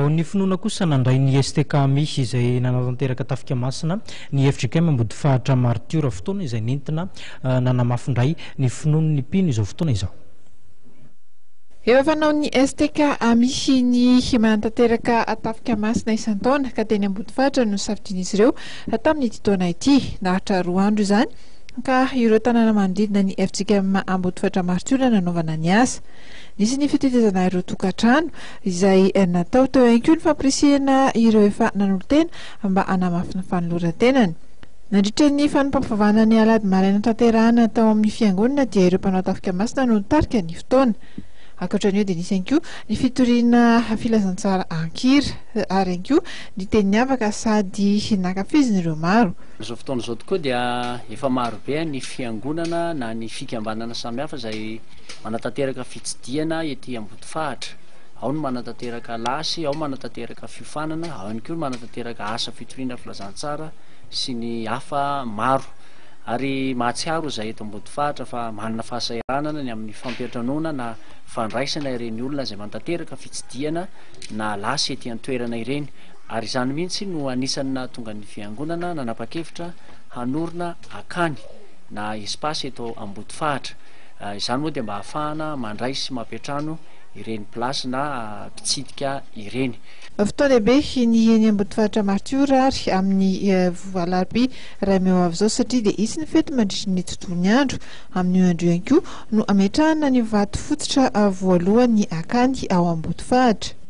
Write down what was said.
Vaovaon'ny finoana kosa nandray ny STKMI izay nanatanteraka tafika masina ny fjkm Ambodifahatra Martiora, fotoana izay nentina nanamafy indray ny finoan'ny mpino izao fotoana izao. Efa fanaon'ny STKMI ny manatanteraka tafika masina isan-taona ka teny Ambodifahatra no nosafidian'izy ireo tamin'ity taona ity. Naharitra roa andro izany ka ireo tanàna manodidina ny fjkm Ambodifahatra Martiora nanaovana ny asa. Nisy ny fitetezana ireo tokantrano izay natao, teo ihany koa ny fampirisihana ireo efa nanolo-tena mba hanamafy ny fanoloran-tenany. Nandritra ny fanompoam-pivavahana ny alahady maraina tanterahana tao amin'ny fiangonana dia ireo mpanao tafika masina no nitarika ny fotoana. Ankoatra an'io dia nisy ihany koa ny fitoriana filazantsara an-kira ary ihany koa ny teny niavaka sady nankafizin'ireo maro. Amin'izao fotoana izao tokoa dia efa marobe ny fiangonana na ny fikambanana samihafa izay manatanteraka fitsidihana ety Ambodifahatra. Ao ny manatanteraka lasy, ao manatanteraka fiofanana, ao ihany koa ny manatanteraka asa fitoriana filazantsara sy ny hafa maro. Ary mahatsiaro izahay eto Ambodifahatra fa manana fahasahiranana ny amin'ny fampiantranoana na fandraisana ireny olona izay manatanteraka fitsidihana na lasy ety an-toerana ireny. Ary izany mihitsy no anisan'ny nahatonga ny Fiangonana nanapa-kevitra hanorina akany na espace eto Ambodifahatra. Izany moa dia mba hahafahana mandray sy mampiantrano ireny mpilasy na mpitsidika ireny. Fotoan-dehibe ny eny Ambodifahatra Martiora ary amin'ny alarobia iray mey ho avy izao satria dia hisy ny fety mandritry ny tontolon'ny andro. Amin'io andro io ihany koa no hametrahana ny vato fototra voalohany akany ao Ambodifahatra.